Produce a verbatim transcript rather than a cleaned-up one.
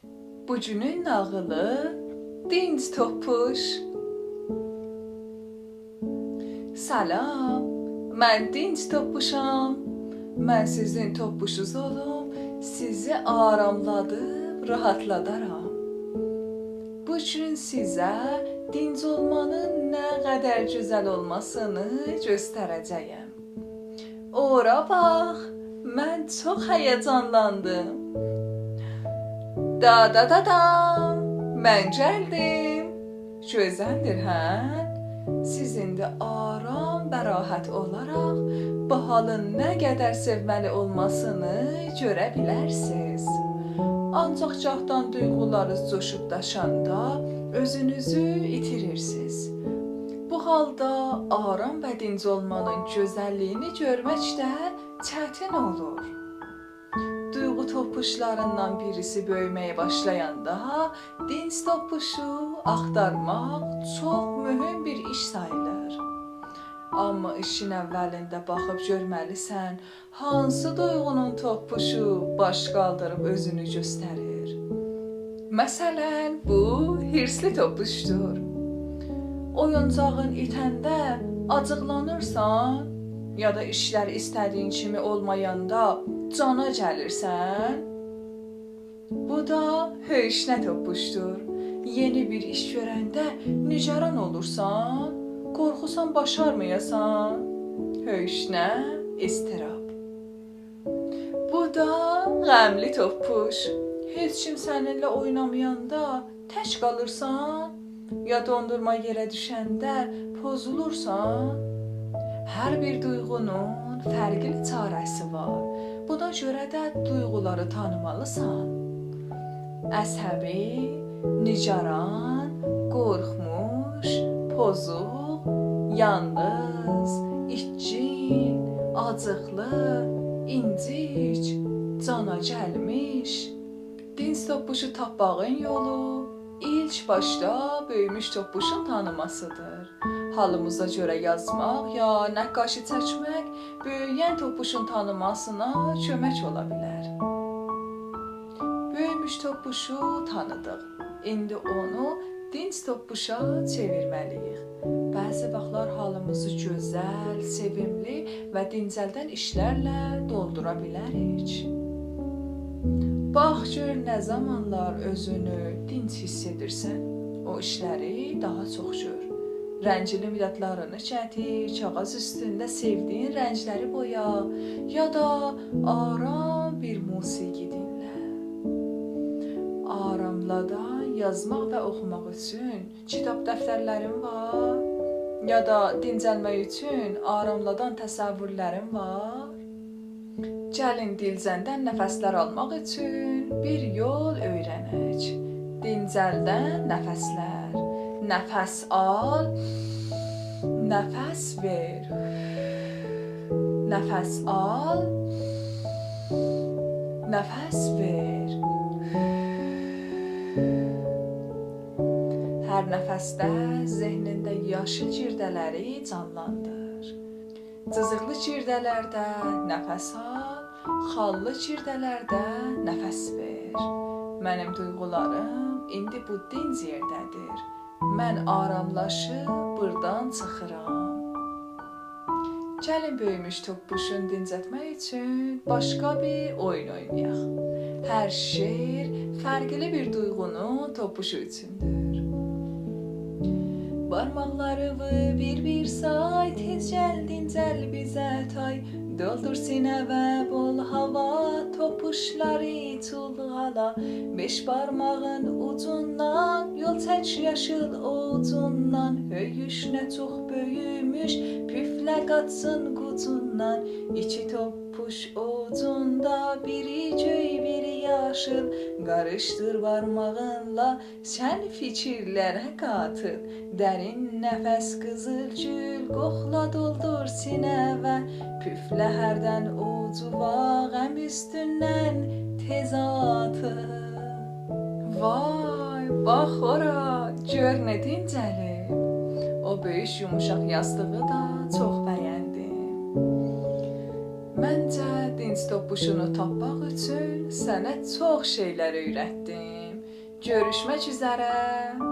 بو گونون ناغیلی: دینج توپپوش. سلام، من دینج توپپوشام. من سیزین توپپوشوز اولوم، سیزی آراملادیب راحاتلادارام. بو گون سیزه دینج اولمانین نه قدر گؤزل اولماسینی گؤستره‌جه‌یم. اورا باخ، من چوخ هیجانلاندیم. دادادادام، من گلدیم. گؤزلدیر، هه؟ سیز ایندی آرام و راحت اولاراق بو حالین نه قدر سئومه‌لی اولماسینی گؤره بیلرسینیز. آنجاق گاهدان دویغولارینیز جوشوب داشاندا اؤزونوزو ایتیریرسینیز. بو حالدا آرام و دینج اولمانین گؤزللیگینی گؤرمک ده چتین اولور. دویغو توپپوشلاریندان بیریسی بؤیومه‌یه باشلایاندا دینج توپپوشو آختارماق چوخ مهم بیر ایش ساییلیر. آمما ایشین اولینده باخیب گؤرمه‌لیسن، هانسی دویغونون توپپوشو باش قالدیریب اؤزونو گؤستریر؟ مثلا، بو حیرصلی توپپوشدور. اویونجاغین ایتنده آجیقلانیرسان، یا دا ایشلر ایسته‌دیگین کیمی اولمایاندا جانا گلیرسن؟ بو دا هؤیوشنه توپپوشدور. یئنی بیر ایش گؤرنده نگران اولورسان، قورخوسان باشارمایاسان. هؤیوشنه، اضطراب. بو دا غملی توپپوش. هئچ کیم سنینله اوینامایاندا تک قالیرسان، یا دوندورما یئره دوشنده پوزولورسان. هر بیر دویغونون فرقلی چاره‌سی وار. بونا گؤره ده دویغولاری تانیمالیسان. عصبی، نگران، قورخموش، پوزوق، یالنیز، ایتکین، آجیقلی، اینجیک، جانا گلمیش. دینج توپپوشو تاپماغین یولو ایلک باشدا بؤیوموش توپپوشون تانیماسیدیر. حالیمیزا گؤره یازماق یا نقاشی چکمک بؤیوین توپپوشون تانینماسینا کؤمک اولا بیلر. بؤیوموش توپپوشو تانیدیق. ایندی اونو دینج توپپوشا چئویرمه‌لی‌ییک. بعضی واختلار حالیمیزی گؤزل، سئویملی و دینجلدن ایشلرله دولدورا بیلریک. باخ گؤر نه زامانلار اؤزونو دینج حیس ائدیرسن، او ایشلری داها چوخ گؤر. رنگلی مدادلارینی گتیر، کاغیذ اوستونده سئودیگین رنگلری بویا، یا دا آرام بیر موسیقی دینله. آراملادان یازماق و اوخوماق اوچون کیتاب دفترلرین وار؟ یا دا دینجلمک اوچون آراملادان تصوورلرین وار؟ گلین دیلجندن نفسلر آلماق اوچون بیر یول اؤیرنک. دیلجندن نفسلر. نفس آل، نفس وئر. نفس آل، نفس وئر. هر نفسده ذهنینده یاشیل گیرده‌لری جانلاندیر. جیزیقلی گیرده‌لرده نفس آل، خاللی گیرده‌لرده نفس وئر. منیم دویغولاریم ایندی بو دینج یئرده‌دیر. من آراملاشیب بوردان چیخیرام. گلین بؤیوموش توپپوشون دینجلتمک اوچون باشقا بیر اویون اوینایاق. هر شعر فرقلی بیر دویغونون توپپوشو اوچوندور. بارماقلاریوی بیر-بیر سای، تئز گل دینجل بیزه تای. دولدور سینه‌وه بول هاوا، توپپوشلاری چولغالا. بئش بارماغین اوجوندان یول چک یاشیل اووجوندان. هؤیوشنه چوخ بؤیوموش، پوفله قاچسین قوجوندان. ایکی توپپوش اووجوندا، بیری گؤی، بیری یاشیل. قاریشدیر بارماغینلا، سن فیکیرلره قاتیل. درین نفس، قیزیل گول، قوخلا، دولدور سینه‌وه. پوفله هردن اووجووا، غم اوستوندن تئز آتیل. وای، باخ اورا، گؤر نه دینجلیب. او بؤیوک یوموشاق یاستیغی دا چوخ بَیندیم. منجه، دینج توپپوشونو تاپماق اوچون سنه چوخ شئیلر اؤیرتدیم. گؤروشمک اوزره.